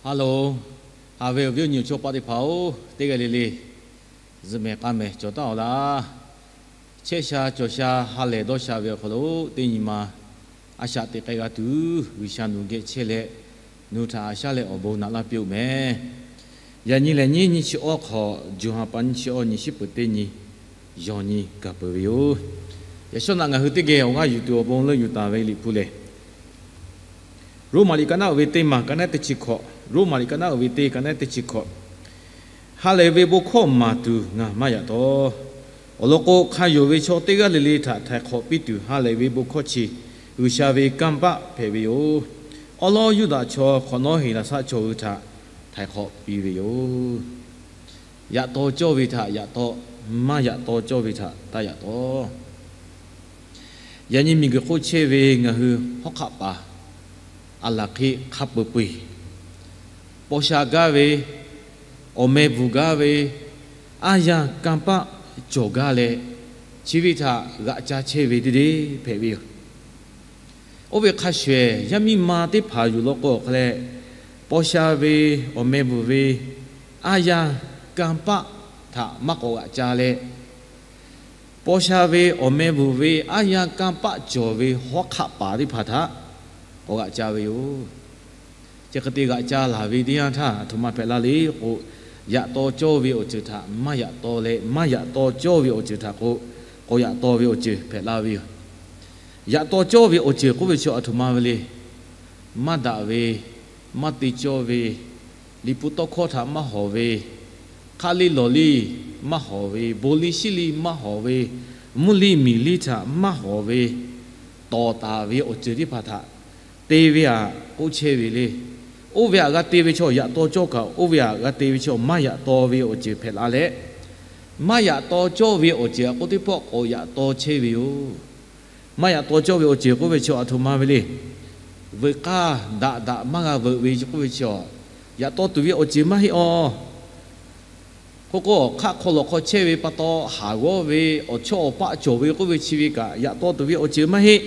Hello, haꞈ ve awˬ viˉ awˬ nyi awˬ chawˇ paˆ teˇ hpaˍ-oˬ, teˇ g'aˇ le le zuhꞈ mehˍ k'a mehˍ cawˬ taˉ-aw laˇ. Chehˇ sha cawˬ sha ha lehˬ dawˇ sha ve awˬ hk'aw lo teˇ nyi ma a shaꞈ teꞈ k'ai g'a tuˬ, G'uiˬsha nawˬ geh chehˇ leh nawˬ htaꞈ haꞈ shaˉ leh awˬ bon naꞈ laˇ piˇ-oˆ mehˍ. Yaꞈ nyi lehˬ nyiˇ nyiˇ chi awˇ hk'awꞈ, June ha pa nyiˇ chi awˇ nyi shiˉ peuˬ teˇ nyi, yawˬ nyi gaˬ peuˬ ve yoˬ. Yaꞈ shawˉ naꞈ ngaˬ hui teˇ geh awˬ g'aˇ yuˬ tuˬ awˬ bon leuˆ yuˬ taˍ ve Liꞈ hpu lehˬ, Roˉmaꞈ liꞈ ka naˉ uiˍ ve teˇ maˬ, ka naˉ teˇ chi hkawꞈ, Roˉmaꞈ liꞈ ka naˉ uiˍ ve teˇ, ka naˉ teˇ chi hkawꞈ. Ha lehˬ ve bon hkawˇ maˍ tuˬ ngaˬ maˇ yaꞈ taw. Awˬ lawn k'o, hk'a yonˍ ve chaw teˇ g'aˇ le le htaꞈ htaiˍ hk'awꞈ piˇ tuˬ ha lehˬ ve bon hkawˇ chi G'uiˬsha ve kanˇ paˆ hpehꞈ ve yoˬ. Awˉ lawˉ Yuˇdaꞈ chaw hk'awꞈ nawˉ Heˍlaˍsaˆ chaw hui htaꞈ htaiˍ hk'awꞈ piˇ ve yoˬ. Yaꞈ taw cawˇ ve htaꞈ yaꞈ taw, maˇ yaꞈ taw cawˇ ve htaꞈ taˇ yaꞈ taw. Yaꞈ nyi miˬguiˬ hk'oˆ chehˇ ve ngaˬ hui hawˉ hk'aˆ paˍ a laˬ hk'e hk'a peu-eˬ, paw sha gaˇ ve, awˬ meh bvuhˬ gaˇ ve, aˉ yanˇ kanˇ paˆ cawˬ gaˇ leh, chi ve htaꞈ g'aꞈ ca chehˇ ve teˇ deˇ hpehꞈ ve yoˬ. Oˇ ve hk'a shuˍ ehˍ, yaˇ miˇ ma teˇ hpaˍ yuˬ law k'o awˬ hk'a leh, paw sha ve, awˬ meh bvuhˬ ve, aˉ yanˇ kanˇ paˆ htaꞈ maˇ k'awꞈ g'aꞈ ca leh, paw sha ve, awˬ meh bvuhˬ ve, aˉ yanˇ kanˇ paˆ cawˬ ve hawˉ hk'aˆ paˍ teˇ hpaˍ htaꞈ k'awꞈ g'aꞈ ca ve yoˬ. Chi hk'e te g'aꞈ ca laˬ ve teˇ yanˇ htaˇ, aˬ htoꞈ ma hpehꞈ la le k'o, yaꞈ taw cawˇ ve awˬ ceuˬ htaꞈ maˇ yaꞈ taw leh, maˇ yaꞈ taw cawˇ ve awˬ ceuˬ htaꞈ k'o, k'awꞈ yaꞈ taw ve awˬ ceuˬ hpehꞈ la ve yoˬ. Yaꞈ taw cawˇ ve awˬ ceuˬ k'oˆ ve chi aˬ htoꞈ ma ve le. Maˇ daꞈ ve, maˇ te cawˇ ve, Liꞈ hpu tawˇ hkawˇ htaꞈ maˇ hawˍ ve, hk'aˆ liˇ lawˬ liˇ maˇ hawˍ ve, bon liˇ shiˉ liˇ maˇ hawˍ ve, mvuhˇ liˇ miˬ liˇ htaꞈ maˇ hawˍ ve, tawˍ taˍ ve awˬ ceuˬ teˇ hpaˍ htaꞈ te ve htaꞈ k'oˆ chehˇ ve le. Oˇ ve htaꞈ g'a te ve chaw yaꞈ taw cawˇ kaꞈ, oˇ ve htaꞈ g'a te ve chaw maˇ yaꞈ taw ve awˬ ceuˬ hpehꞈ la leh, maˇ yaꞈ taw cawˇ ve awˬ ceuˬ htaꞈ k'oˆ teˇ pawˆ k'awꞈ yaꞈ taw chehˇ ve yoˬ. Maˇ yaꞈ taw cawˇ ve awˬ ceuˬ k'oˆ ve chi aˬ htoꞈ ma ve le. Veuꞈ k'aˇ daꞈ daꞈ maˇ g'a veuꞈ ve k'oˆ ve chi, yaꞈ taw tuˬ ve awˬ ceuˬ maˇ heˆ awˬ. Hk'oˆ k'o, hk'aˆ hk'aw lawꞈ hk'aw chehˇ ve pa taw haˍ g'awˇ ve awˬ chawˇ awˬ paˆ cawˬ ve k'oˆ ve chi ve kaꞈ, yaꞈ taw tuˬ ve awˬ ceuˬ maˇ heˆ.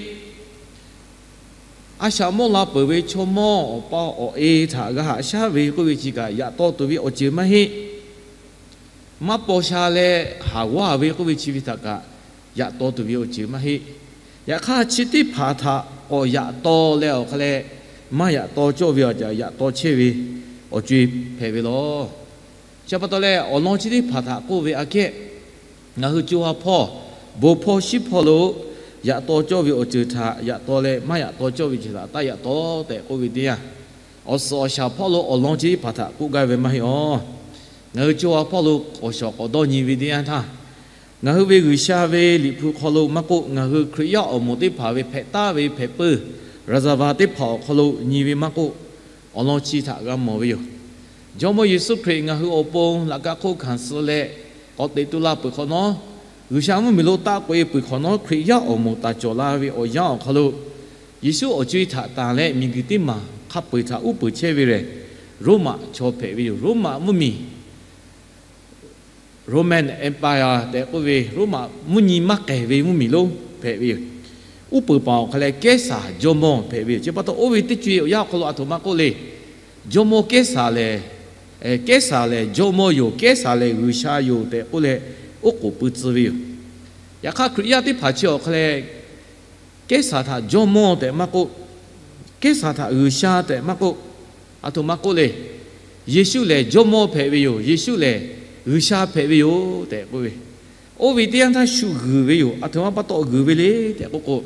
A shaꞈ mawˇ la peuˬ ve chaw mawˇ awˬ pa awˬ e htaꞈ g'a haꞈ shaˉ ve k'oˆ ve chi kaꞈ, yaꞈ taw tuˬ ve awˬ ceuˬ maˇ heˆ. Maˇ paw sha leh haˍ g'awˇ ve k'oˆ ve chi ve htaꞈ kaꞈ, yaꞈ taw tuˬ ve awˬ ceuˬ maˇ heˆ. Yaꞈ hk'aˇ, chi teˇ hpaˍ htaꞈ k'awꞈ yaꞈ taw leh awˬ hk'a leh, maˇ yaꞈ taw cawˇ ve awˬ ceuˬ yaꞈ taw chehˇ ve awˬ co-e hpehꞈ ve laˬ. Chi pa taw leh, awˬ lawn chi teˇ hpaˍ htaꞈ k'oˆ ve aꞈ kehˉ, ngaˬ hui co ha hpawˇ, bon hpawˇ shiˉ hpawˇ lo yaꞈ taw cawˇ ve awˬ ceuˬ htaꞈ yaꞈ taw leh, maˇ yaꞈ taw cawˇ ve ceuˬ htaꞈ taˇ yaꞈ taw tehꞈ k'oˆ ve teˇ yanˇ, awˬ suhˍ awˬ shaˍ hpawˇ lo awˬ lawn chi teˇ hpaˍ htaꞈ k'oˆ gaˇ ve maˇ heˆ awˬ. Ngaˬ hui co ha hpawˇ lo k'awꞈ shawˍ k'awꞈ dawˇ nyi ve teˇ yanˇ htaˇ, ngaˬ hui ve G'uiˬsha ve Liꞈ hpu hk'aw lo maˇ k'oˆ, ngaˬ hui Hkriꞈ yaˇ awˬ moˍ teˇ hpaˍ ve hpehꞈ taˍ ve hpehꞈ peuˇ, raˍzaˍvaˍ teˇ hpaˍ awˬ hk'aw lo nyi ve maˇ k'oˆ, awˬ lawn chi htaꞈ g'a mawˬ ve yoˬ. Jawˇmawˇ Yeˍsuˆ Hkriꞈ ngaˬ hui awˬ pon laꞈ ka hk'oˆ hkanˍ suh leh k'awꞈ teꞈ tu la peuˬ hk'awꞈ nawˉ, G'uiˬsha mvuhˇmiˬ lo taˆ k'oꞈ-e peuˬ hk'awꞈ nawˉ, Hkriꞈ yaˇ awˬ moˍ taˍ cawˬ la ve awˬ yanˇ awˬ hk'aw lo, Yeˍsuˆ awˬ co-e htaꞈ tanˬ leh miˬguiˬ teˇ maˬ hk'a peu-eˬ htaꞈ uˉ peunˍ chehˇ ve lehˬ, Roˉmaꞈ chaw hpehꞈ ve yoˬ. Roˉmaꞈ mvuhˇmiˬ, Roman Empire tehꞈ k'oˆ ve, Roˉmaꞈ mvuhˇ nyi maˇ k'ehˬ ve mvuhˇmiˬ lonˉ hpehꞈ ve yoˬ. Uˉ peunˍ paˍ awˬ hk'a leh Kehˉsaˍ jawˇmawˇ hpehꞈ ve yoˬ. Chi pa taw, oˇ ve teˇ co-e awˬ yanˇ awˬ hk'aw lo aˬ htoꞈ ma k'oˆ le. Jawˇmawˇ Kehˉsaˍ lehˬ, Kehˉsaˍ lehˬ jawˇmawˇ yoˬ, Kehˉsaˍ lehˬ G'uiˬsha yoˬ tehꞈ k'oˆ leh, oˉ k'oˍ pui tcuh ve yoˬ. Yaꞈ hk'aˇ, Hkriꞈ yaˇ teˇ hpaˍ chi awˬ hk'a leh, Kehˉsaˍ htaꞈ jawˇmawˇ tehꞈ maˇ k'oˆ, Kehˉsaˍ htaꞈ G'uiˬsha tehꞈ maˇ k'oˆ, aˬ htoꞈ ma k'oˆ le. Yeˍsuˆ lehˬ jawˇmawˇ hpehꞈ ve yoˬ. Yeˍsuˆ lehˬ G'uiˬsha hpehꞈ ve yoˬ tehꞈ k'oˆ ve, oˇ ve teˇ yanˇ htaˇ shu g'uiˬ ve yoˬ. Aˬ htoꞈ ma pa taw g'uiˬ ve le tehꞈ k'oˆ k'o,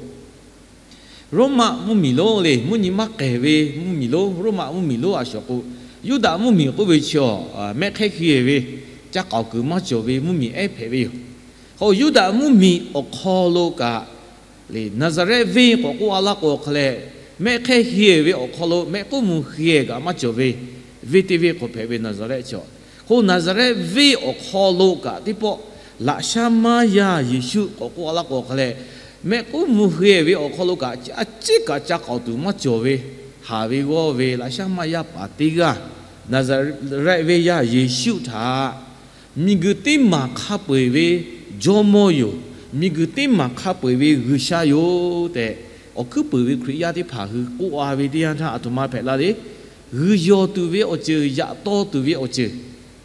Roˉmaꞈ mvuhˇmiˬ lonˉ le, mvuhˇ nyi maˇ k'ehˬ ve mvuhˇmiˬ lonˉ, Roˉmaꞈ mvuhˇmiˬ lonˉ a shawˍ k'o, Yuˇdaꞈ mvuhˇmiˬ k'oˆ ve chi, mehˆ hk'ehˇ hiˇ-e ve, ca k'aoˍ kuiˬ maˇ cawˬ ve mvuhˇmiˬ ehˉ hpehꞈ ve yoˬ. K'o Yuˇdaꞈ mvuhˇmiˬ awˬ hk'aw lo kaꞈ, Naˍzaˍrehˆ venˇ k'awꞈ k'oˆ a laˇ k'o awˬ hk'a leh, mehˆ hk'ehˇ hiˇ-e ve awˬ hk'aw lo mehˆ k'uˉ mvuh hiˇ-e kaꞈ maˇ cawˬ ve, venˇ teˇ venˇ k'awꞈ hpehꞈ ve Naˍzaˍrehˆ chi. K'o Naˍzaˍrehˆ venˇ awˬ hk'aw lo kaꞈ teˇ pawˆ laꞈ shaˉ maˇ yaˇ Yeˍsuˆ k'awꞈ k'oˆ a laˇ k'o awˬ hk'a leh, mehˆ k'uˉ mvuh hiˇ-e ve awˬ hk'aw lo kaꞈ a ciˉ kaꞈ ca k'aoˍ tuˬ maˇ cawˬ ve, haˍ ve g'awˇ ve laꞈ shaˉ maˇ yaˇ paˍ teˇ g'aˇ, Naˍzaˍrehˆ venˇ yaˇ Yeˍsuˆ htaꞈ miˬguiˬ teˇ maˬ hk'a peu-eˬ ve jawˇmawˇ yoˬ, miˬguiˬ teˇ maˬ hk'a peu-eˬ ve G'uiˬsha yoˬ tehꞈ, awˬ hkuiˉ puiˍ ve Hkriꞈ yaˇ teˇ hpaˍ hui k'oˆ a ve teˇ yanˇ htaˇ aˬ htoꞈ ma hpehꞈ la le. g'uiˬ yawˬ tuˬ ve awˬ ceuˬ, yaꞈ taw tuˬ ve awˬ ceuˬ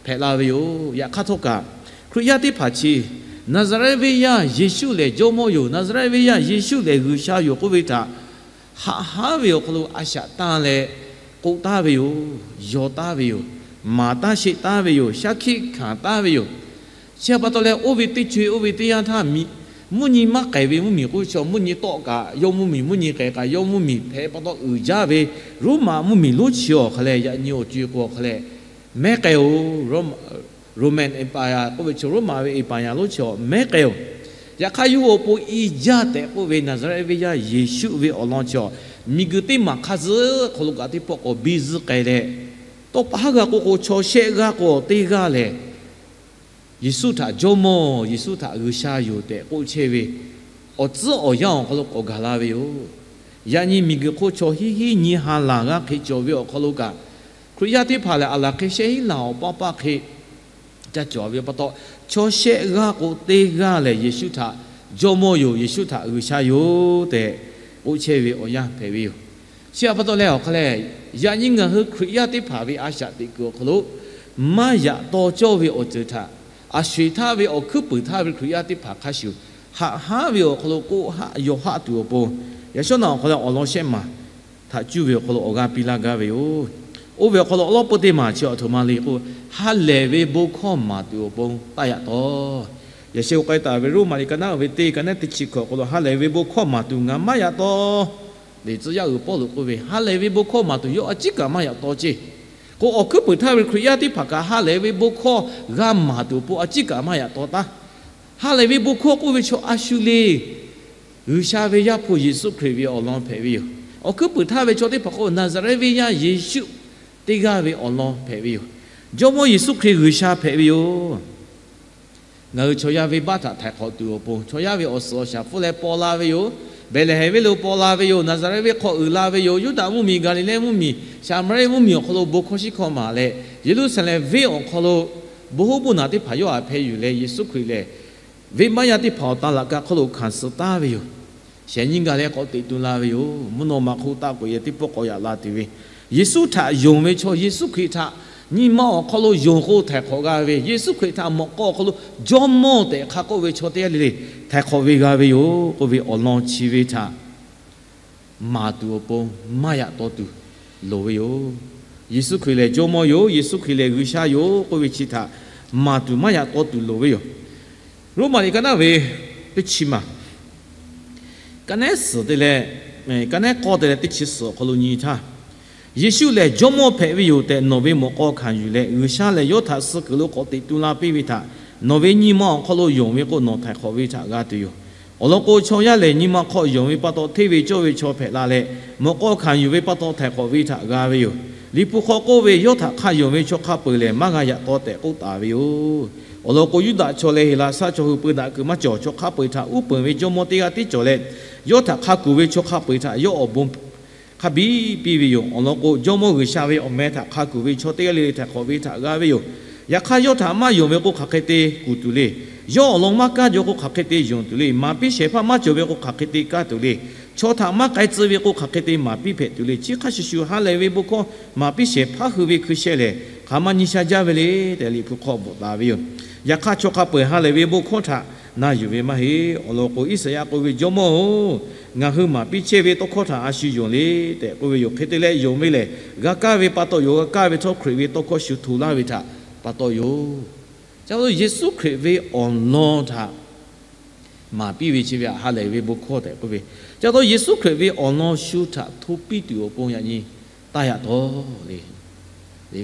hpehꞈ la ve yoˬ. Yaꞈ hk'aˇ htawˇ kaꞈ, Hkriꞈ yaˇ teˇ hpaˍ chi Naˍzaˍrehˆ venˇ yaˇ Yeˍsuˆ lehˬ Jawˇ mawˇ yoˬ, Naˍzaˍrehˆ venˇ yaˇ Yeˍsuˆ lehˬ G'uiˬsha yoˬ k'oˆ ve htaꞈ haꞈ haˉ ve awˬ hk'aw lo a shaꞈ tanˇ leh k'oˆ taˍ ve yoˬ. Yaw taˍ ve yoˬ. Maˍ taˇ sheˆ taˍ ve yoˬ. Shaˉ hkiˆ hkanˍ taˍ ve yoˬ. Chi htaꞈ pa taw leh, oˇ ve teˇ co-e oˇ ve teˇ yanˇ htaˇ, mvuhˇ nyi maˇ k'ai ve mvuhˇmiˬ k'oˆ ve chaw, mvuhˇ nyi tawˆ kaꞈ yawˇ mvuhˇmiˬ, mvuhˇ nyi k'ai kaꞈ yawˇ mvuhˇmiˬ hpehꞈ pa taw uiˍ jaˇ ve Roˉmaꞈ mvuhˇmiˬ lonˉ chi awˬ hk'a leh, yaꞈ nyi awˬ co-e k'o awˬ hk'a leh, mehˉ k'ai-oˬ. Roman Empire k'oˆ ve chaw, Roˉmaꞈ ve empire lonˉ chi awˬ mehˉ k'ai-oˬ. Yaꞈ hk'aˇ, yawˇ hui awˬ pon i jaˇ tehꞈ k'oˆ ve Naˍzaˍrehˆ venˇ yaˇ Yeˍsuˆ ve awˬ lawn chi awˬ, miˬguiˬ teˇ maˬ hk'a zuhˆ hk'aw lo kaꞈ teˇ pawˆ k'awꞈ biˇ zuhˆ k'ai leh, tawˇ pa haˉ g'a k'oˆ k'o, chaw shehˆ g'aˇ k'o teˇ g'aˇ lehˬ, Yeˍsuˆ htaꞈ Jawˇ mawˇ, Yeˍsuˆ htaꞈ G'uiˬsha yoˬ tehꞈ k'oˆ chehˇ ve awˬ tcuhˉ awˬ yanˇ awˬ hk'aw lo k'awꞈ gaˬ la ve yoˬ. Yaꞈ nyi miˬguiˬ hk'oˆ chaw hiˉ hiˉ nyi ha laˬ g'aˇ hk'e cawˬ ve awˬ hk'aw lo kaꞈ, Hkriꞈ yaˇ teˇ hpaˍ lehˬ, aˬ laˬ hk'e shehˆ hinˉ laˬ awˬ paˇ paˇ hk'e ca cawˬ ve pa taw, chaw shehˆ g'aˇ k'o teˇ g'aˇ lehˬ, Yeˍsuˆ htaꞈ Jawˇ mawˇ yoˬ, Yeˍsuˆ htaꞈ G'uiˬsha yoˬ tehꞈ k'oˆ chehˇ ve awˬ yanˇ hpehꞈ ve yoˬ. Chi htaꞈ pa taw leh awˬ hk'a leh, yaꞈ nyi ngaˬ hui Hkriꞈ yaˇ teˇ hpaˍ ve a shaꞈ teꞈ kuiˬ awˬ hk'aw lo maˇ yaꞈ taw cawˇ ve awˬ ceuˬ htaꞈ, aˬ sho-eˬ htaˇ ve awˬ hkuiˉ puiˍ htaˇ ve Hkriꞈ yaˇ teˇ hpaˍ hk'a shuˍ haꞈ haˉ ve awˬ hk'aw lo k'oˆ haˆ yaw haˆ tuˬ awˬ pon, yaꞈ shawˉ naꞈ awˬ hk'aw leh awˬ lawn shehˆ maˬ htaꞈ cuˇ ve awˬ hk'aw lo awˬ g'aˇ piˇ laˇ gaˇ ve yoˬ. Oˇ ve awˬ hk'aw lo awˬ lawˉ peuˇ teˇ maˬ chi awˬ htoꞈ ma le k'o, ha lehˬ ve bon hkawˇ maˍ tuˬ awˬ pon taˆ yaꞈ taw. Yaꞈ sheh k'ai taˍ ve Roˉmaꞈ liꞈ ka naˉ ve teˇ ka naˉ teˇ chi hkawꞈ awˬ hk'aw lo ha lehˬ ve bon hkawˇ maˍ tuˬ ngaˬ maˇ yaꞈ taw. Liꞈ tcuh yaˇ uiˍ Pawˇluꞈ k'oˆ ve, ha lehˬ ve bon hkawˇ maˍ tuˬ yawˇ a ciˉ kaꞈ maˇ yaꞈ taw ceˇ. K'o, awˬ hkuiˉ puiˍ htaˇ ve Hkriꞈ yaˇ teˇ hpaˍ kaꞈ ha lehˬ ve bon hkawˇ g'a maˍ tuˬ awˬ pon a ciˉ kaꞈ maˇ yaꞈ taw taˉ. Ha lehˬ ve bon hkawˇ k'oˆ ve chaw a shu le, G'uiˬsha ve Yaˇ hpu Yeˍsuˆ Hkriꞈ ve awˬ lawn hpehꞈ ve yoˬ. Awˬ hkuiˉ puiˍ htaˇ ve chaw teˇ hpaˍ k'o, Naˍzaˍrehˆ venˇ yaˇ Yeˍsuˆ teˇ g'aˇ ve awˬ lawn hpehꞈ ve yoˬ. Jawˇmawˇ Yeˍsuˆ Hkriꞈ G'uiˬsha hpehꞈ ve yoˬ. Ngaˬ hui chaw yaˇ venˇbaˆ htaꞈ htaiˍ hk'awꞈ tuˬ awˬ pon, chaw yaˇ ve awˬ suhˍ awˬ shaˍ hpfuhˇ leh paw la ve yoˬ. Behˍlehˍhehnˍ venˇ lo paw la ve yoˬ. Naˍzaˍrehˆ venˇ hk'aw uiˍ la ve yoˬ. Yuˇdaꞈ mvuhˇmiˬ, Gaˍliˍlehˇ mvuhˇmiˬ, Saˍmaˍriˆ mvuhˇmiˬ awˬ hk'aw lo bon hkawˇ shiˉ hkawˇ maˍ leh, Yeˍruˆsaˍlehnˍ venˇ awˬ hk'aw lo bon hoˉ bon naˬ teˇ hpaˍ yawˇ htaꞈ hpeh yuˬ leh, Yeˍsuˆ Hkriꞈ lehˬ venˇbaˆ yaˇ teˇ hpaˍ awˬ taˍ laꞈ ka hk'oˆ lo hkanˍ suh taˍ ve yoˬ. Shehˍ nyiˇ g'aˇ leh k'awꞈ teꞈ tu la ve yoˬ. Mvuhˇ naw ma hk'oˆ taˆ k'oꞈ yehˬ teˇ pawˆ k'awꞈ yaꞈ la tuˬ ve, Yeˍsuˆ htaꞈ yonˍ ve chaw, Yeˍsuˆ Hkriꞈ htaꞈ nyi ma awˬ hk'aw lo yonˍ k'o htaiˍ hk'awꞈ g'a ve, Yeˍsuˆ Hkriꞈ htaꞈ mawꞈ k'aw awˬ hk'aw lo Jawˇmawˇ tehꞈ hk'a k'oˆ ve chaw teˇ g'aˇ le le htaiˍ hk'awꞈ ve g'a ve yoˬ k'oˆ ve awˬ lawn chi ve htaꞈ maˍ tuˬ awˬ pon maˇ yaꞈ taw tuˬ loˍ ve yoˬ. Yeˍsuˆ Hkriꞈ lehˬ Jawˇmawˇ yoˬ, Yeˍsuˆ Hkriꞈ lehˬ G'uiˬsha yoˬ k'oˆ ve chi htaꞈ maˍ tuˬ maˇ yaꞈ taw tuˬ loˍ ve yoˬ. Roˉmaꞈ liꞈ ka naˉ ve teˇ chi maˬ, ka nehˉ suhˍ te leh, ka nehˉ k'awˇ te leh teˇ chi suhˍ awˬ hk'aw lo nyi htaˇ, Yeˍsuˆ lehˬ Jawˇmawˇ hpehꞈ ve yoˬ tehꞈ nawˬ ve mawꞈ k'aw hkanˍ yuˬ leh, G'uiˬsha lehˬ yawˇ htaꞈ suh kuiˬ lo k'awꞈ teꞈ tu la piˇ ve htaꞈ nawˬ ve nyi ma awˬ hk'aw lo yonˍ ve k'o, nawˬ htaiˍ hk'awꞈ ve htaꞈ g'a tuˬ yoˬ. Awˬ lawn k'o, chaw yaˇ lehˬ nyi ma hk'aw yonˍ ve pa taw hteˇ ve cawˇ ve chaw hpehꞈ la leh, mawꞈ k'aw hkanˍ yuˬ ve pa taw htaiˍ hk'awꞈ ve htaꞈ g'a ve yoˬ. Liꞈ hpu hk'aw k'oˆ ve, Yawˇ htaꞈ hk'a yonˍ ve chaw hk'a peu-eˬ lehˬ maˇ g'a yaꞈ taw tehꞈ k'oˆ taˍ ve yoˬ. Awˬ lawn k'o, Yuˇdaꞈ chaw leh Heˍlaˍsaˆ chaw hui peu daꞈ kuiˬ maˇ cawˬ. Chaw hk'a peu-eˬ htaꞈ uˉ peunˍ ve jawˇmawˇ teˇ g'aˇ tiˉ cawˬ leh, yawˇ htaꞈ hk'a kuˬ ve chaw hk'a peu-eˬ htaꞈ yawˇ awˬ bon hk'a biˇ piˇ ve yoˬ. Awˬ lawn k'o, Jawˇmawˇ G'uiˬsha ve awˬ meh htaꞈ hk'a kuˬ ve chaw teˇ g'aˇ le le htaiˍ hk'awꞈ ve htaꞈ g'a ve yoˬ. Yaꞈ hk'aˇ, yawˇ htaꞈ maˇ yonˍ ve k'o, hk'aˬ hk'e te kuˬ tuˬ le. Yawˇ awˬ lawn maˇ kaˇ jaw k'o, hk'aˬ hk'e te yonˍ tuˬ le. Maˍ piˇ shehˍ hpaˇ maˇ cawˬ ve k'o, hk'aˬ hk'e te kaˇ tuˬ le. Chaw htaꞈ maˇ k'ai tcuh ve k'o, hk'aˬ hk'e te maˍ piˇ hpehꞈ tuˬ le. Chi hk'a shuˍ shuˍ, ha lehˬ ve bon hkawˇ maˍ piˇ shehˍ hpaˇ hui ve hkui sheh lehˬ, hk'aˬ ma nyi sha jaˇ ve le tehꞈ, Liꞈ hpu hk'aw bvuhꞈ taˍ ve yoˬ. Yaꞈ hk'aˇ, chaw hk'a peu-eˬ ha lehˬ ve bon hkawˇ htaꞈ na yuˬ ve maˇ heˆ. Awˬ lawn k'o, Iˉsaˍyaˆ k'oˆ ve, Jawˇmawˇ-oˬ, ngaˬ hui maˍ piˇ chehˇ ve tawˇ hkawˇ htaꞈ a shu yonˍ le tehꞈ k'oˆ ve yoˬ. Hk'e te leh yonˍ ve lehˬ, g'a kaˇ ve pa taw yoˬ. G'a kaˇ ve htawˇ, Hkriꞈ ve tawˇ hkawˇ shu hto laˇ ve htaꞈ pa taw yoˬ. Ca lo Yeˍsuˆ Hkriꞈ ve awˬ lawn htaꞈ maˍ piˇ ve chi ve htaꞈ ha lehˬ ve bon hkawˇ tehꞈ k'oˆ ve, ca taw Yeˍsuˆ Hkriꞈ ve awˬ lawn shu htaꞈ hto piˇ tuˬ awˬ pon yaꞈ nyi taˇ yaꞈ taw le.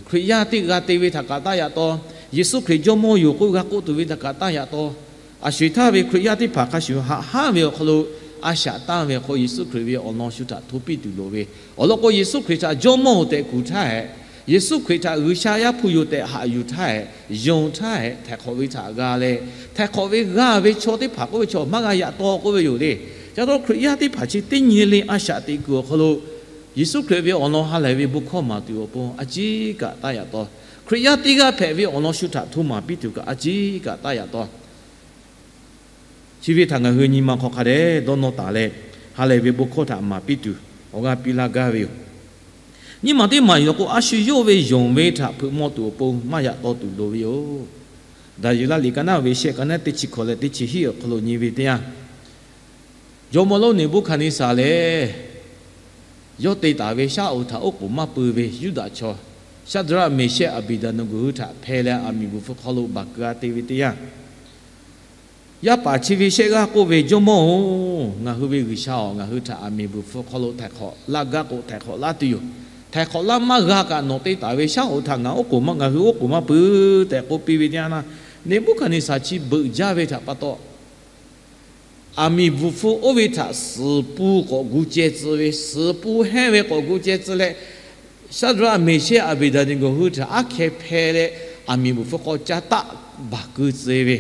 Hkriꞈ yaˇ teˇ g'aˇ te ve htaꞈ kaꞈ taˇ yaꞈ taw. Yeˍsuˆ Hkriꞈ Jawˇmawˇ yoˬ k'oˆ g'a k'oˆ tuˬ ve htaꞈ kaꞈ taˇ yaꞈ taw. Aˬ sho-eˬ htaˇ ve Hkriꞈ yaˇ teˇ hpaˍ hk'a shuˍ haꞈ haˉ ve awˬ hk'aw lo a shaꞈ tanˇ ve awˬ hk'aw, Yeˍsuˆ Hkriꞈ ve awˬ lawn shu htaꞈ hto piˇ tuˬ loˍ ve, awˬ lawn k'o, Yeˍsuˆ Hkriꞈ htaꞈ Jawˇmawˇ-oˬ tehꞈ kuˬ htaˇ hehꞈ, Yeˍsuˆ Hkriꞈ htaꞈ G'uiˬsha Yaˇ hpu yoˬ tehꞈ haꞈ yuˬ htaˇ hehꞈ, yonˍ htaˇ hehꞈ, htaiˍ hk'awꞈ ve htaꞈ g'a leh, htaiˍ hk'awꞈ ve g'a ve chaw teˇ hpaˍ k'oˆ ve chaw maˇ g'a yaꞈ taw k'oˆ ve yoˬ le. Ca taw Hkriꞈ yaˇ teˇ hpaˍ chi teˇ nyi le a shaꞈ teꞈ kuiˬ awˬ hk'aw lo, Yeˍsuˆ Hkriꞈ ve awˬ lawn ha lehˬ ve bon hkawˇ maˍ tuˬ awˬ pon a ciˉ kaꞈ taˇ yaꞈ taw. Hkriꞈ yaˇ teˇ g'aˇ hpehꞈ ve awˬ lawn shu htaꞈ hto maˍ piˇ tuˬ kaꞈ a ciˉ kaꞈ taˇ yaꞈ taw. Chi ve htaꞈ ngaˬ hui nyi ma hk'aw hk'a dehꞈ dawˇ nawˇ taˍ leh, ha lehˬ ve bon hkawˇ htaꞈ maˍ piˇ tuˬ awˬ g'aˇ piˇ laˇ gaˇ ve yoˬ. Nyiˇ maˬ teˇ maˬ yoˬ k'o, a shu yawˇ ve yonˍ ve htaꞈ hpeuꞈ maw tuˬ awˬ pon maˇ yaꞈ taw tuˬ loˍ ve yoˬ. Daˍyeˍlaˆ liꞈ ka naˉ ve shehˆ, ka naˉ teˇ chi hkawꞈ leh teˇ chi hiˆ awˬ hk'aw lo nyi ve teˇ yanˇ, jawˇmawˇ lonˉ Neˍbuˆhkaˍneˍsaˍ lehˬ, yawˇ te taˍ ve shaˉ hoꞈ htaꞈ oˉ k'oˍ maˇ pui ve Yuˇdaꞈ chaw Shaˍdraˆ, Meˍshehˆ, Aˍbeˍdaˍneˍgoˍ hui htaꞈ hpeh leh aˬ miˍ bvuhˬ hpfuh hk'aw lo baˬ keu-a te ve teˇ yanˇ, yaˇ paˍ chi ve shehˆ g'aˇ k'oˆ ve, Jawˇmawˇ-oˬ, ngaˬ hui ve G'uiˬsha-oˬ, ngaˬ hui htaꞈ aˬ miˍ bvuhˬ hpfuh hk'aw lo htaiˍ hk'awꞈ laˇ gaˇ k'o, htaiˍ hk'awꞈ laˇ tuˬ yoˬ. Htaiˍ hk'awꞈ laˇ maˇ g'a kaꞈ nawˬ te taˍ ve shaˉ hoꞈ htaꞈ ngaˬ oˉ k'oˍ maˇ, ngaˬ hui oˉ k'oˍ maˇ pui tehꞈ k'oˆ piˇ ve teˇ yanˇ, Neˍbuˆhkaˍneˍsaˍ chi beuꞈ jaˇ ve htaꞈ pa taw, aˬ miˍ bvuhˬ hpfuh oˇ ve htaꞈ suhˍ pun k'awꞈ gu ceh tcuh ve, suhˍ pun hehnˇ ve k'awꞈ gu ceh tcuh leh, Shaˍdraˆ, Meˍshehˆ, Aˍbeˍdaˍneˍgoˍ hui htaꞈ aˉ hkeh hpeh leh, aˬ miˍ bvuhˬ hpfuh hk'aw ca taˆ baˬ keu tcuh ve,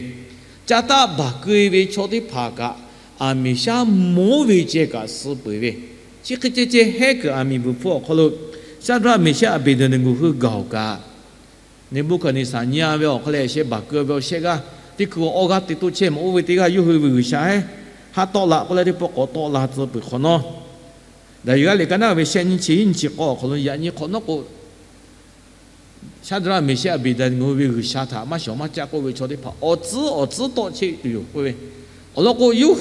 ca taˆ baˬ keu ve chaw teˇ hpaˍ kaꞈ, aˬ miˍ shaˉ mawˉ ve ceh kaꞈ suh peuˬ ve, chi hk'e ceh ceh hehnˇ kuiˬ aˬ miˍ bvuhˬ hpfuh awˬ hk'aw lo Shaˍdraˆ, Meˍshehˆ, Aˍbeˍdaˍneˍgoˍ hui gaˬ-oˬ kaꞈ, Neˍbuˆhkaˍneˍsaˍ nyi-a ve awˬ hk'aw leh sheh baˬ keu ve awˬ shehˆ g'aˇ teˇ hkui awˬ g'aˇ te toˇ chehˇ maˬ oˇ ve teˇ g'aˇ yawˇ hui ve G'uiˬsha heˉ, ha tawˆ la k'oˆ leh teˇ pawˆ k'awꞈ tawˆ la tcuh peuˬ hk'awꞈ nawˉ, Daˍyeˍlaˆ liꞈ ka naˉ ve shehˆ nyiˇ chi hiˉ nyiˇ chi k'awˇ awˬ hk'aw lo yaꞈ nyi hk'awꞈ nawˉ k'o, Shaˍdraˆ, Meˍshehˆ, Aˍbeˍdaˍneˍgoˍ hui ve G'uiˬsha htaꞈ maˇ shawˍ maˇ caˆ k'oˆ ve chaw teˇ hpaˍ awˬ tcuhˉ awˬ tcuhˉ tawˆ cheˆ tuˬ yoˬ k'oˆ ve. Awˬ lawn k'o, yawˇ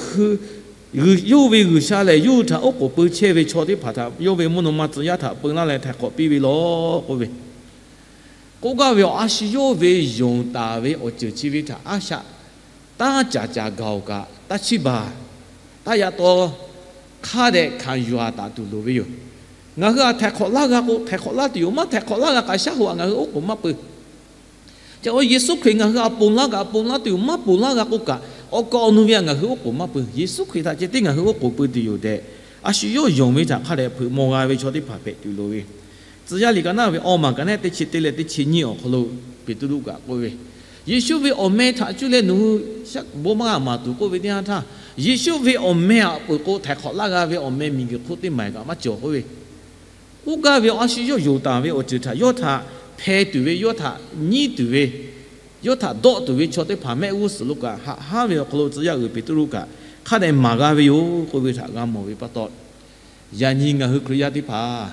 hui ve G'uiˬsha lehˬ, yawˇ hui htaꞈ oˉ k'oˍ pui chehˇ ve chaw teˇ hpaˍ htaꞈ yawˇ ve mvuhˇ naw ma tcuh yaˇ htaꞈ peu laˇ leh htaiˍ hk'awꞈ piˇ ve law k'oˆ ve. K'oˆ gaˇ ve awˬ, a shu yawˇ ve yonˍ taˍ ve awˬ ceuˬ chi ve htaꞈ a shaꞈ taˇ caˍ caˍ gaˬ-oˬ kaꞈ, taˇ chiˇ baˬ, taˇ yaꞈ taw, hk'a dehꞈ hkanˍ yuˬ-a taˍ tuˬ loˍ ve yoˬ. Ngaˬ hui htaꞈ htaiˍ hk'awꞈ laˇ g'a k'o, htaiˍ hk'awꞈ laˇ tuˬ yoˬ. Maˇ htaiˍ hk'awꞈ laˇ g'a kaꞈ, shaˉ hoꞈ htaꞈ ngaˬ hui oˉ k'oˍ maˇ pui. Chi awˬ Yeˍsuˆ Hkriꞈ ngaˬ hui htaꞈ ponˬ laˇ kaꞈ, ponˬ laˇ tuˬ yoˬ. Maˇ ponˬ laˇ g'a k'o kaꞈ, awˬ kaˍ awˬ nu ve htaꞈ ngaˬ hui oˉ k'oˍ maˇ pui. Yeˍsuˆ Hkriꞈ htaꞈ ceh tiˉ ngaˬ hui oˉ k'oˍ pui tuˬ yoˬ tehꞈ, a shu yawˇ yonˍ ve htaꞈ hk'a dehꞈ hpeuꞈ maw g'a ve chaw teˇ hpaˍ hpehꞈ tuˬ loˍ ve. Tcuh yaˇ liꞈ ka naˉ ve awˇ maˬ ka naˉ teˇ chi teˇ leh teˇ chi nyiˇ awˬ hk'aw lo Peˍtruˆ kaꞈ k'oˆ ve, Yeˍsuˆ ve awˬ meh htaꞈ cuˇ leh nawˬ hui bon maˇ g'a maˍ tuˬ k'oˆ ve teˇ yanˇ htaˇ, Yeˍsuˆ ve awˬ meh aꞈ peuˬ k'o, htaiˍ hk'awꞈ laˇ g'a ve awˬ meh miˬguiˬ hk'oˆ teˇ maˬ kaꞈ maˇ cawˬ k'oˆ ve. K'oˆ gaˇ ve awˬ, a shu yawˇ yonˍ taˍ ve awˬ ceuˬ htaꞈ yawˇ htaꞈ hpeh tuˬ ve, yawˇ htaꞈ nyiˉ tuˬ ve, yawˇ htaꞈ dawˆ tuˬ ve chaw teˇ hpaˍ mehˆ g'uˇ suhˍ lo kaꞈ haꞈ haˉ ve awˬ hk'aw lo tcuh yaˇ uiˍ Peˍtruˆ kaꞈ hk'a dehꞈ maˍ g'a ve yoˬ k'oˆ ve htaꞈ g'a mawˬ ve pa taw, yaꞈ nyi ngaˬ hui Hkriꞈ yaˇ teˇ hpaˍ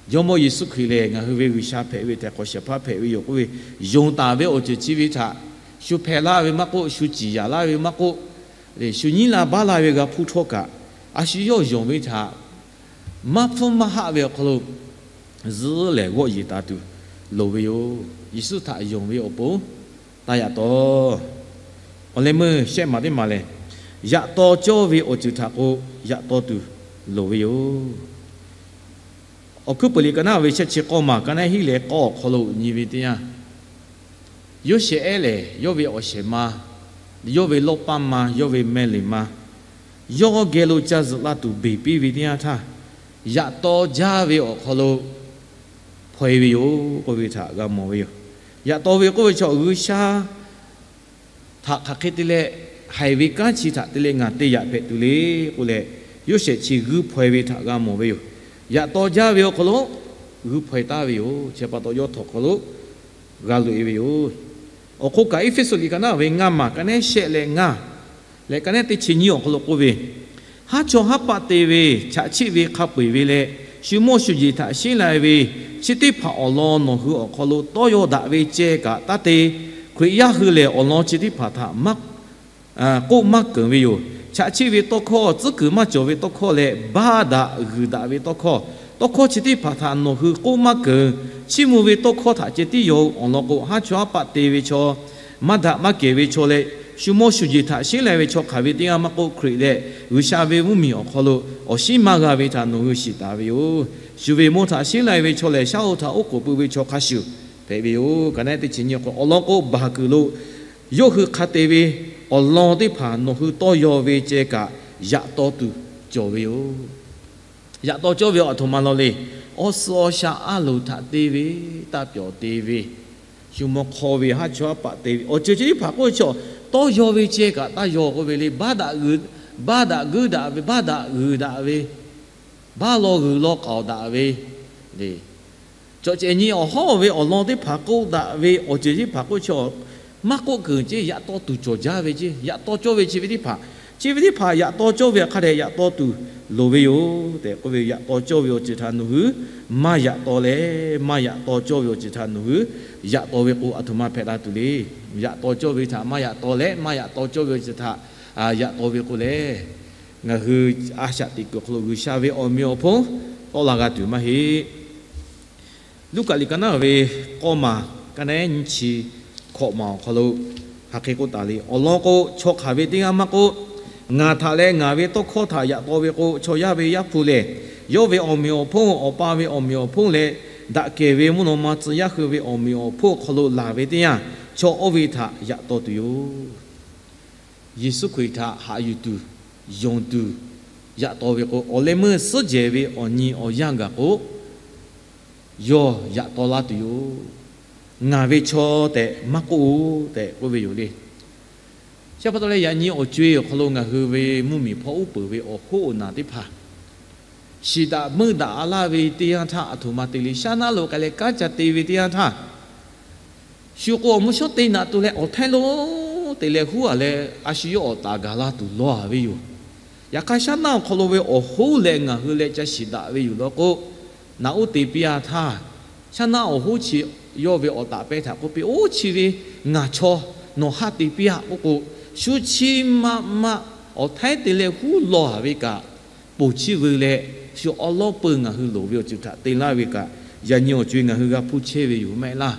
Jawˇmawˇ Yeˍsuˆ Hkriꞈ lehˬ ngaˬ hui ve G'uiˬsha hpehꞈ ve, htaiˍ hk'awꞈ shehˍ hpaˇ hpehꞈ ve yoˬ k'oˆ ve, yonˍ taˍ ve awˬ ceuˬ chi ve htaꞈ shu hpehꞈ laˇ ve maˇ k'oˆ, shu ciˍ yaˍ laˇ ve maˇ k'oˆ, shu nyiˉ la baˆ laˇ ve g'a hpuˇ htawˇ kaꞈ, a shu yawˇ yonˍ ve htaꞈ maˇ hpfuhˇ maˇ haˆ ve awˬ hk'aw lo zuhˆ lehˬ g'awˆ yeˬ taˍ tuˬ loˍ ve yoˬ. Yeˍsuˆ htaꞈ yonˍ ve awˬ pon taˇ yaꞈ taw. Awˬ leh meuˇ shehˆ maˬ teˇ maˬ lehˬ, yaꞈ taw cawˇ ve awˬ ceuˬ htaꞈ k'o, yaꞈ taw tuˬ loˍ ve yoˬ. Awˬ hkuiˉ peuˬ liꞈ ka naˉ ve shehˆ chi k'awˇ maˬ ka naˉ hiˉ leh k'awˇ awˬ hk'aw lo nyi ve teˇ yanˇ, Yoˇsehꞈ ehˉ lehˬ, yawˇ ve awˬ shehˍ ma, yawˇ ve lawˇ paˇ ma, yawˇ ve meh leˍ ma, yawˇ geh lo ca zuhꞈ la tuˬ beˬ piˇ ve teˇ yanˇ htaˇ, yaꞈ taw jaˇ ve awˬ hk'aw lo hpaw-e ve yoˬ k'oˆ ve htaꞈ g'a mawˬ ve yoˬ. Yaꞈ taw ve k'oˆ ve chaw G'uiˬsha htaꞈ hk'aˬ hk'e te leh, haiˬ ve kanˉ chi htaꞈ te leh ngaˬ te yaꞈ hpehꞈ tuˬ le k'oˆ leh, Yoˇsehꞈ chi g'uiˇ hpaw-e ve htaꞈ g'a mawˬ ve yoˬ. Yaꞈ taw jaˇ ve awˬ hk'aw lo g'uiˇ hpaw-e taˍ ve yoˬ. Chi pa taw yawˇ htawnˍ hk'aw lo g'a loꞈ-e ve yoˬ. Awˬ hk'oˆ kaꞈ, Eˇfeˇsuꞈ liꞈ ka naˉ ve ngaˇ maˬ ka naˉ shehˆ leh ngaˇ leh ka naˉ teˇ chi nyiˇ awˬ hk'aw lo k'oˆ ve, Haˉ chawˇ haˉ paˆ te ve, chaꞈ chiˆ ve hk'a peu-eˬ ve leh, shu mawˇ shu jeˬ htaꞈ sheˉ lai ve, chi teˇ hpaˍ awˬ lawn nawˬ hui awˬ hk'aw lo tawˇ yaw daꞈ ve ceh kaꞈ taˇ te. Hkriꞈ yaˇ hui lehˬ, awˬ lawn chi teˇ hpaˍ htaꞈ maˇ k'oˆ maˇ keunˍ ve yoˬ. Chaꞈ chiˆ ve tawˇ hkawˇ, tcuhˉ kuiˬ maˇ cawˬ ve tawˇ hkawˇ leh, baˆ daꞈ g'uiˬ daꞈ ve tawˇ hkawˇ, tawˇ hkawˇ chi teˇ hpaˍ htaꞈ nawˬ hui k'oˆ maˇ keunˍ. Chiˇ mvuh ve tawˇ hkawˇ htaꞈ ceh tiˉ yaw-oˬ. Awˬ lawn k'o, haˉ chawˇ haˉ paˆ te ve chaw, maˇ daꞈ maˇ kehˬ ve chaw leh, shu mawˇ shu jeˬ htaꞈ sheˉ lai ve chaw hk'aˬ ve teˇ g'aˇ maˇ k'oˆ, Hkriꞈ leh G'uiˬsha ve mvuhˇmiˬ awˬ hk'aw lo awˬ shinˉ maˇ g'a ve htaꞈ nawˬ hui shiˍ taˍ ve yoˬ. Shu ve mawˇ htaꞈ sheˉ lai ve chaw lehˬ, shaˉ hoꞈ htaꞈ oˉ k'oˍ pui ve chaw hk'a shuˍ hpehꞈ ve yoˬ. Ka naˉ teˇ chi nyiˇ k'o, awˬ lawn k'o, baˬ kuiˬ lo yawˇ hui hk'a te ve awˬ lawn teˇ hpaˍ nawˬ hui tawˇ yaw ve ceh kaꞈ, yaꞈ taw tuˬ cawˬ ve yoˬ. Yaꞈ taw cawˇ ve awˬ htoꞈ ma law le. Awˬ suhˍ awˬ shaˍ a loˍ htaꞈ te ve, taˇ pyawˬ te ve, shu mawˇ hk'aw ve, haˉ chawˇ haˉ paˆ te ve, awˬ ceuˬ chi teˇ hpaˍ k'oˆ ve chaw, tawˇ yaw ve ceh kaꞈ taˇ yaw k'oˆ ve le. Baˆ daꞈ g'uiˬ, baˆ daꞈ g'uiˇ daꞈ ve, baˆ daꞈ g'uiˬ daꞈ ve, baˆ law g'uiˬ law k'aoˍ daꞈ ve le. Cawˬ cehˬ nyi awˬ hawˉ ve awˬ lawn teˇ hpaˍ k'oˆ daꞈ ve awˬ ceuˬ teˇ hpaˍ k'oˆ chaw, maˇ k'oˆ keunˍ ceh, yaꞈ taw tuˬ cawˬ jaˇ ve ceh, yaꞈ taw cawˇ ve chi ve teˇ hpaˍ, chi ve teˇ hpaˍ yaꞈ taw cawˇ ve hk'a dehꞈ yaꞈ taw tuˬ loˍ ve yoˬ tehꞈ k'oˆ ve, yaꞈ taw cawˇ ve awˬ ceuˬ htaꞈ nawˬ hui maˇ yaꞈ taw leh, maˇ yaꞈ taw cawˇ ve awˬ ceuˬ htaꞈ nawˬ hui yaꞈ taw ve k'o, aˬ htoꞈ ma hpehꞈ la tuˬ le. Yaꞈ taw cawˇ ve htaꞈ maˇ yaꞈ taw leh, maˇ yaꞈ taw cawˇ ve awˬ ceuˬ htaꞈ yaꞈ taw ve k'o lehˬ, ngaˬ hui a shaꞈ teꞈ kuiˬ awˬ hk'aw lo G'uiˬsha ve awˬ meꞈ awˬ hponˇ tawˆ la g'a tuˬ maˇ heˆ. Luˉkaꞈ liꞈ ka naˉ ve k'awˇ maˬ, ka naˉ nyiˇ chi hkawꞈ maˬ awˬ hk'aw lo hk'aˬ hk'e k'oˆ taˍ le. Awˬ lawn k'o, chaw hk'aˬ ve teˇ g'aˇ maˇ k'oˆ, ngaˬ htaꞈ leh ngaˬ ve tawˇ hkawˇ htaꞈ yaꞈ taw ve k'o, chaw yaˇ ve Yaˇ hpu lehˬ, yawˇ ve awˬ meꞈ awˬ hponˇ, Awˬ pa ve awˬ meꞈ awˬ hponˇ leh, daꞈ kehˬ ve mvuhˇ naw ma tcuh yaˇ hui ve awˬ meꞈ awˬ hponˇ awˬ hk'aw lo laˬ ve teˇ yanˇ, chaw oˇ ve htaꞈ yaꞈ taw tuˬ yoˬ. Yeˍsuˆ Hkriꞈ htaꞈ haꞈ yuˬ tuˬ, yonˍ tuˬ, yaꞈ taw ve k'o, awˬ leh meuˇ suhˉ jehˬ ve awˬ nyi awˬ yanˇ gaˬ k'o, yawˇ yaꞈ taw laˇ tuˬ yoˬ. Ngaˬ ve chaw tehꞈ maˇ k'oˆ-oˬ tehꞈ k'oˆ ve yoˬ le. Chi pa taw leh, yaꞈ nyi awˬ co-e awˬ hk'aw lo ngaˬ hui ve mvuhˇmiˬ hpawˇ uˉ peunˍ ve awˬ hoˉ awˬ naˬ teˇ hpaˍ shiˍ daꞈ meuˇ daꞈ a laˇ ve teˇ yanˇ htaˇ, aˬ htoꞈ ma te le, shaˉ naˉ lo k'ai leh kanˉ ca te ve teˇ yanˇ htaˇ, shu k'o awˬ mvuhˇ shawˉ te naꞈ tuˬ leh awˬ htaiˉ lonˉ te leh huˉ a leh, a shu yawˇ awˬ taˍ gaˬ la tuˬ law a ve yoˬ. Yaꞈ hk'aˇ, shaˉ naˉ awˬ hk'aw lo ve awˬ hoˉ leh ngaˬ hui leh ca shiˍ daꞈ ve yoˬ law k'o, naꞈ uˉ te piˇ a htaˇ, shaˉ naˉ awˬ hoˉ chi yawˇ ve awˬ taˍ pehˇ htaꞈ k'oˆ piˇ, oˇ chi ve ngaˬ chaw nawˬ haˉ te piˇ a k'oˆ k'o, shu chi maꞈ maꞈ awˬ htaiˉ te leh huˉ law a ve kaꞈ, ponˬ chiˇ veu leh, shu awˉ lawˉ peu ngaˬ hui loˍ ve awˬ ceuˬ htaꞈ te laˇ ve kaꞈ, yaꞈ nyi awˬ co-e ngaˬ hui g'a hpuˇ chehˇ ve yoˬ maˇ heˆ laˇ.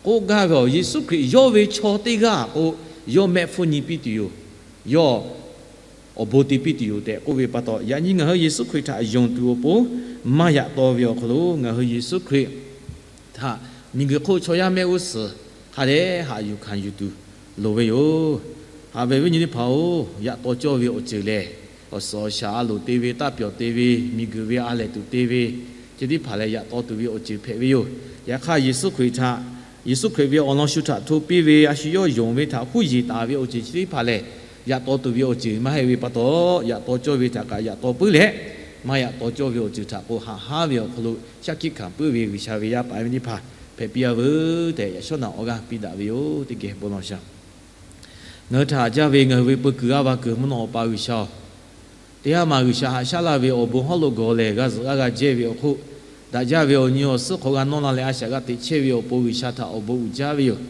K'oˆ gaˇ ve awˬ, Yeˍsuˆ Hkriꞈ yawˇ ve chaw teˇ g'aˇ k'o, yawˇ mehˆ hpfuhˇ nyi piˇ tuˬ yoˬ. Yawˇ awˬ bon te piˇ tuˬ yoˬ tehꞈ k'oˆ ve pa taw, yaꞈ nyi ngaˬ hui Yeˍsuˆ Hkriꞈ htaꞈ yonˍ tuˬ awˬ pon maˇ yaꞈ taw ve awˬ hk'aw lo, ngaˬ hui Yeˍsuˆ Hkriꞈ htaꞈ miˬguiˬ hk'oˆ chaw yaˇ mehˆ g'uˇ suhˍ hk'a dehꞈ haꞈ yuˬ hkanˍ yuˬ tuˬ loˍ ve yoˬ. Haꞈ ve viˉ nyi teˇ hpaˍ-oˬ, yaꞈ taw cawˇ ve awˬ ceuˬ lehˬ, awˬ suhˍ awˬ shaˍ a loˍ te ve, taˇ pyawˬ te ve, miˬguiˬ ve a lehˬ tuˬ te ve, chi teˇ hpaˍ lehˬ yaꞈ taw tuˬ ve awˬ ceuˬ hpehꞈ ve yoˬ. Yaꞈ hk'aˇ, Yeˍsuˆ Hkriꞈ htaꞈ, Yeˍsuˆ Hkriꞈ ve awˬ lawn shu htaꞈ hto piˇ ve, a shu yawˇ yonˍ ve htaꞈ huˉ yeˬ taˍ ve awˬ ceuˬ chi teˇ hpaˍ lehˬ, yaꞈ taw tuˬ ve awˬ ceuˬ maˇ heˆ ve pa taw, yaꞈ taw cawˇ ve htaꞈ kaꞈ yaꞈ taw puiˉ leh, maˇ yaꞈ taw cawˇ ve awˬ ceuˬ htaꞈ k'o haꞈ haˉ ve awˬ hk'aw lo shaˉ hkiˆ hkanˍ puiˉ ve G'uiˬsha ve yaˇ paˍ yaˇ miˇ teˇ hpaˍ hpehꞈ piˇ a veuˬ tehꞈ, yaꞈ shawˉ naꞈ awˬ g'aˇ piˇ daꞈ ve yoˬ. Teˇ geh bon lawˬ shaˍ. Ngaˬ hui htaꞈ haꞈ jaˇ ve ngaˬ hui ve peu kuiˬ g'aˇ va kuiˬ mvuhˇ naw Awˬ pa G'uiˬsha-oˬ, teˇ haˉ ma G'uiˬsha haꞈ shaˉ laˇ ve awˬ bon hawˉ lo gawˬ lehˬ, g'a zuhꞈ g'aˇ g'a jehˇ ve awˬ hk'oˆ, daꞈ jaˇ ve awˬ nyi awˬ suhˉ hk'aw g'a nawˇ la leh a shaꞈ g'a teꞈ chehˇ ve awˬ pon G'uiˬsha htaꞈ awˬ bon uiˍ jaˇ ve yoˬ.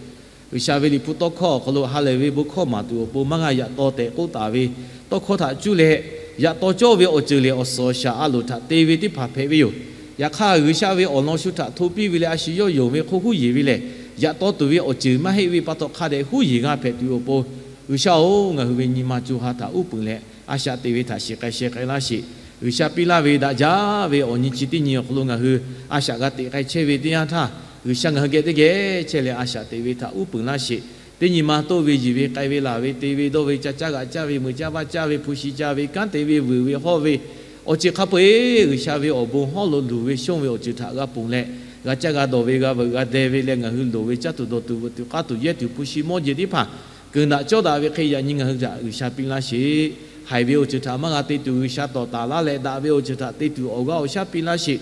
G'uiˬsha ve liꞈ hpu tawˇ hkawˇ awˬ hk'aw lo ha lehˬ ve bon hkawˇ maˍ tuˬ awˬ pon maˇ g'a yaꞈ taw tehꞈ k'oˆ taˍ ve tawˇ hkawˇ htaꞈ cuˇ leh, yaꞈ taw cawˇ ve awˬ ceuˬ lehˬ, awˬ suhˍ awˬ shaˍ a loˍ htaꞈ te ve teˇ hpaˍ hpehꞈ ve yoˬ. Yaꞈ hk'aˇ, G'uiˬsha ve awˬ lawn shu htaꞈ hto piˇ ve leh a shu yawˇ yonˍ ve hk'oˆ huˉ yeˬ ve lehˬ, yaꞈ taw tuˬ ve awˬ ceuˬ maˇ heˆ ve pa taw hk'a dehꞈ huˉ yeˬ g'a hpehꞈ tuˬ awˬ pon, G'uiˬsha-oˬ, ngaˬ hui ve nyi ma co ha htaꞈ uˉ peunˍ leh a shaꞈ teꞈ ve htaꞈ shiˍ k'ai sheh k'ai laˇ sheˍ. G'uiˬsha piˇ laˇ ve daꞈ jaˇ ve awˬ nyi chi teˇ nyi awˬ hk'aw lo ngaˬ hui a shaꞈ g'a teꞈ k'ai chehˇ ve teˇ yanˇ htaˇ, G'uiˬsha ngaˬ hui geh teˇ geh chehˇ leh a shaꞈ teꞈ ve htaꞈ uˉ peunˍ laˇ sheˍ. Teˇ nyi ma toˆ ve yiˬ ve k'ai ve laˬ ve te ve dawˇ ve ca caˇ g'aꞈ caˇ ve meuꞈ caˇ vaˇ caˇ ve hpu shi caˇ ve kanˉ te ve vuiˬ ve hawˇ ve awˬ ceuˬ hk'a peu-eˬ G'uiˬsha ve awˬ bon hawˉ lo luˬ ve shonˇ ve awˬ ceuˬ htaꞈ g'a ponˬ leh, g'a caˇ g'a dawˬ ve g'a veuꞈ g'a deh ve leh ngaˬ hui loˍ ve caˇ tuˬ dawˬ tuˬ veuꞈ tuˬ k'aˇ tuˬ yehˇ tuˬ hpu shi mawˇ jeˬ teˇ hpaˍ keunˍ daꞈ cawˇ daꞈ ve hk'e yaꞈ nyi ngaˬ hui htaꞈ G'uiˬsha piˇ laˇ sheˍ. Haiˬ ve awˬ ceuˬ htaꞈ maˇ g'a te tuˬ G'uiˬsha tawˍ taˍ laˇ leh, daꞈ ve awˬ ceuˬ htaꞈ te tuˬ awˬ g'aˇ awˬ shaˉ piˇ laˇ sheˍ.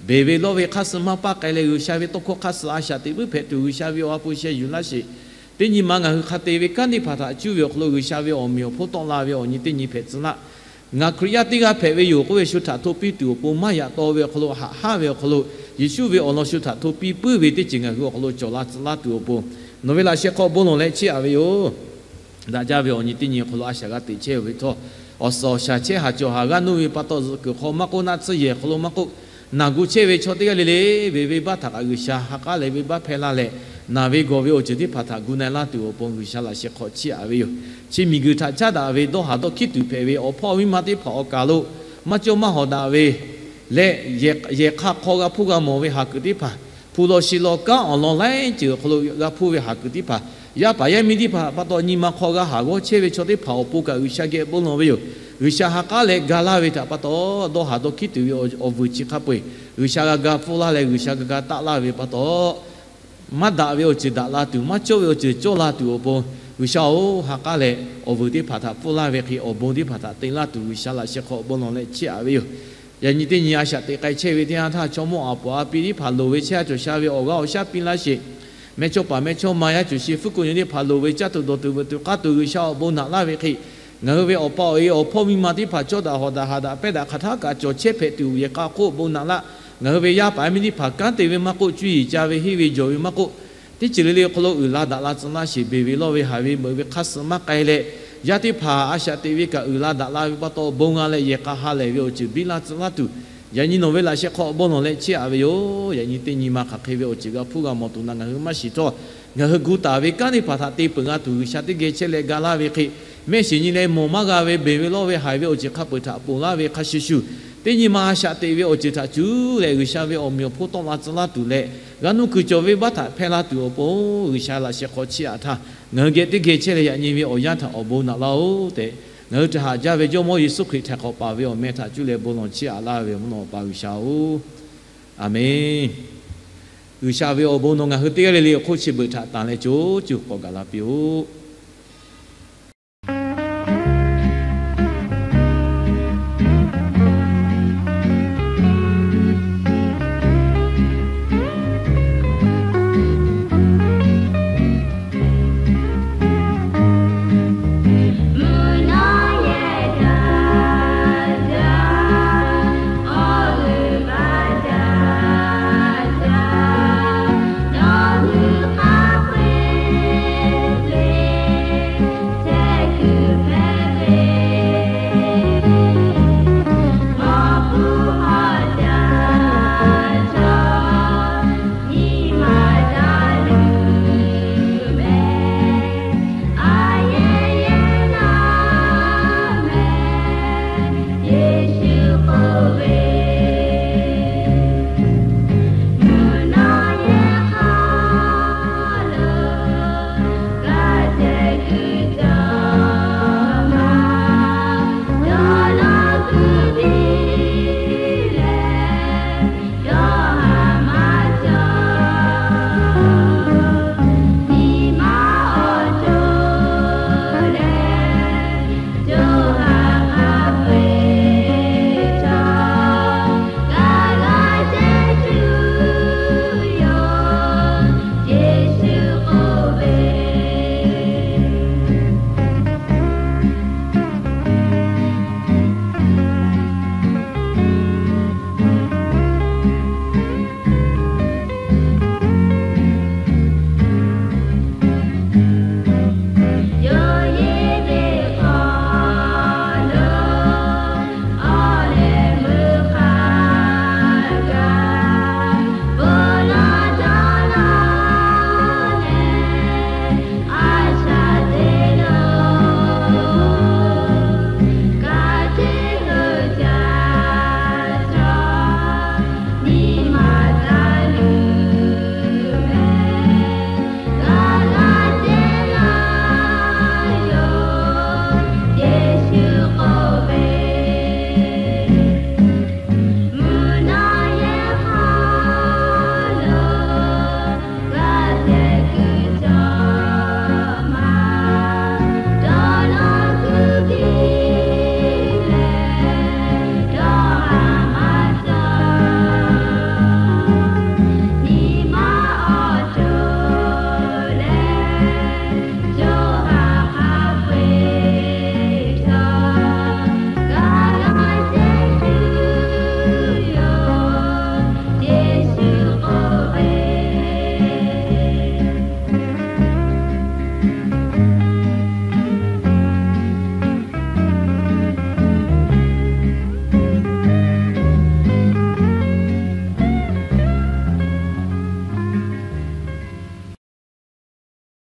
Beˬ ve lawˇ ve hk'aˇ suh maˇ paˇ k'ai leh, G'uiˬsha ve tawˇ hkawˇ hk'aˇ suh a shaꞈ teꞈ puiˉ hpehꞈ tuˬ G'uiˬsha ve awˬ ha hpu sheh yuˬ laˇ sheˍ. Teˇ nyi ma ngaˬ hui hk'a te ve kanˉ teˇ hpaˍ htaꞈ cuˇ ve awˬ hk'aw lo G'uiˬsha ve awˬ meꞈ awˬ hponˇ tawˆ la ve awˬ nyi teˇ nyi hpehꞈ tcuh laˇ. Ngaˬ Hkriꞈ yaˇ teˇ g'aˇ hpehꞈ ve yoˬ k'oˆ ve shu htaꞈ hto piˇ tuˬ awˬ pon maˇ yaꞈ taw ve awˬ hk'aw lo haꞈ haˉ ve awˬ hk'aw lo, Yeˍsuˆ ve awˬ lawn shu htaꞈ hto piˇ puiˉ ve teˇ ceuˬ ngaˬ hui awˬ hk'aw lo cawˬ la tcuh laˇ tuˬ awˬ pon, nawˬ ve laꞈ sheh hk'aw bon lawˬ leh chiˇ aꞈ ve yoˬ. Daꞈ jaˇ ve awˬ nyi teˇ nyi awˬ hk'aw lo a shaꞈ g'a teꞈ chehˇ ve htawˇ, awˬ suhˍ awˬ shaˍ chehˇ haˍ cawˬ haˍ g'aˇ nuˇ ve pa taw, zuhꞈ kuiˬ hk'aw maˇ k'oˆ, naˆ tsuhˇ yehˬ hk'aw lo maˇ k'oˆ, naˬ gu chehˇ ve chaw teˇ g'aˇ le le, ve venˇbaˆ htaꞈ kaꞈ G'uiˬsha ha k'aˉ leh venˇbaˆ hpehˇ laˇ leh, naˬ ve gawˬ ve awˬ ceuˬ teˇ hpaˍ htaꞈ gu na-e laˇ tuˬ awˬ pon G'uiˬsha laꞈ sheh hk'aw chiˇ aꞈ ve yoˬ. Chi miˬguiˬ htaꞈ caˉ daꞈ ve dawˇ haˍ dawˇ hkiˉ tuˬ hpehꞈ ve awˬ hpawˇ awˬ miˇ ma teˇ hpaˍ awˬ kaˬ lo maˇ cawˇ maˇ hawˍ daꞈ ve leh, yehˬ hk'aˇ hk'aw g'a hpuˇ g'a mawˬ ve haˍ kuiˬ teˇ hpaˍ, hpu law shi law kanˉ awˬ lawn laiˉ ceuˬ awˬ hk'aw lo g'a hpuˇ ve haˍ kuiˬ teˇ hpaˍ, yaˇ paˍ yaˇ miˇ teˇ hpaˍ pa taw nyi ma hk'aw g'a haˍ g'awˇ chehˇ ve chaw teˇ hpaˍ awˬ pon kaꞈ G'uiˬsha geh bon lawˬ ve yoˬ. G'uiˬsha ha k'aˉ leh ga laˇ ve htaꞈ pa taw, dawˇ haˍ dawˇ hkiˉ tuˬ ve awˬ vuiˬ chi hk'a peu-eˬ G'uiˬsha g'a ga hpfuhˇ laˇ leh G'uiˬsha g'a ga taˆ laˇ ve pa taw, maˇ daꞈ ve awˬ ceuˬ daꞈ la tuˬ, maˇ cawˇ ve awˬ ceuˬ cawˇ la tuˬ awˬ pon, G'uiˬsha-oˬ, ha k'aˉ leh awˬ vuiˬ teˇ hpaˍ htaꞈ hpfuhˇ laˇ ve hk'e awˬ bon teˇ hpaˍ htaꞈ te laˇ tuˬ G'uiˬsha laꞈ sheh hk'aw bon lawˬ leh chiˇ aꞈ ve yoˬ. Yaꞈ nyi teˇ nyi a shaꞈ teꞈ k'ai chehˇ ve teˇ yanˇ htaˇ, chaw mawˇ aˍ poˍ a pi teˇ hpaˍ loˍ ve chehˇ a cawˬ sha ve awˬ g'aˇ awˬ shaˉ piˇ laˇ sheˍ. Mehˇchawˇ paˍ mehˇchawˇma yaˇ cawˬ sheˍ hpuˉ ko nyi teˇ hpaˍ loˍ ve caˇ tuˬ dawˬ tuˬ veuꞈ tuˬ k'aˇ tuˬ G'uiˬsha awˬ bon naꞈ laˇ ve hk'e, Ngaˬ hui ve awˬ pa awˬ e awˬ hpawˇ miˇ ma teˇ hpaˍ cawˇ daꞈ hawˍ daꞈ haꞈ daꞈ pehˇ daꞈ hk'aˬ htaˇ kaꞈ cawˬ chehˇ hpehꞈ tuˬ yehˬ k'a hk'oˆ bon naꞈ laˇ. Ngaˬ hui ve yaˇ paˍ yaˇ miˇ teˇ hpaˍ kanˉ te ve maˇ k'oˆ, cuˇ yiˍ ca ve henˇ ve jawˬ ve maˇ k'oˆ, teˇ ceuˬ le le awˬ hk'aw lo uiˍ la daꞈ la tcuh laˇ sheˍ. Beˬ ve lawˇ ve haiˬ ve meuꞈ ve hk'aˇ suh maˇ k'ai leh, yaˇ teˇ hpaˍ a shaꞈ teꞈ ve kaꞈ uiˍ la daꞈ la ve pa taw bon g'a leh yehˬ k'a ha lehˬ ve awˬ ceuˬ biˇ laˇ tcuh laˇ tuˬ, yaꞈ nyi nawˬ ve laꞈ sheh hk'aw awˬ bon lawˬ leh chehˇ aꞈ ve yoˬ. Yaꞈ nyi teˇ nyi ma hk'aˬ hk'e ve awˬ ceuˬ g'a hpuˇ g'a mawˬ tuˬ na ngaˬ hui maˇ shiˍ htawˇ, ngaˬ hui gu taˍ ve kanˉ teˇ hpaˍ htaꞈ te peuˬ g'a tuˬ G'uiˬsha teˇ geh chehˇ leh ga laˇ ve hk'e, mehˆ shiˍ nyi leh mawˬ maˇ g'a ve beˬ ve lawˇ ve haiˬ ve awˬ ceuˬ hk'a peu-eˬ htaꞈ ponˬ laˇ ve hk'a shuˍ shuˍ, teˇ nyi ma a shaꞈ teꞈ ve awˬ ceuˬ htaꞈ cuˇ leh G'uiˬsha ve awˬ meꞈ awˬ hponˇ tawˆ la tcuh laˇ tuˬ leh, g'a nuˇ kuiˬ cawˬ ve baˆ htaꞈ hpehˇ la tuˬ awˬ pon, G'uiˬsha laꞈ sheh hk'aw chehˇ aꞈ htaˇ, ngaˬ hui geh teˇ geh chehˇ leh yaꞈ nyi ve awˬ yanˇ htaꞈ awˬ bon naꞈ laˇ-oˆ tehꞈ, ngaˬ hui htaꞈ haꞈ jaˇ ve Jawˇmawˇ Yeˍsuˆ Hkriꞈ htaiˍ hk'awꞈ paˍ ve awˬ meh htaꞈ cuˇ leh bon lawˬ chehˇ aꞈ laˇ ve mvuhˇ naw Awˬ pa G'uiˬsha-oˬ, Aˍmenˇ. G'uiˬsha ve awˬ bon nawˬ ngaˬ hui teˇ g'aˇ le le awˬ hk'oˆ chi beuꞈ htaꞈ tanˬ leh co cuˇ k'awꞈ gaˬ la piˇ-oˆ.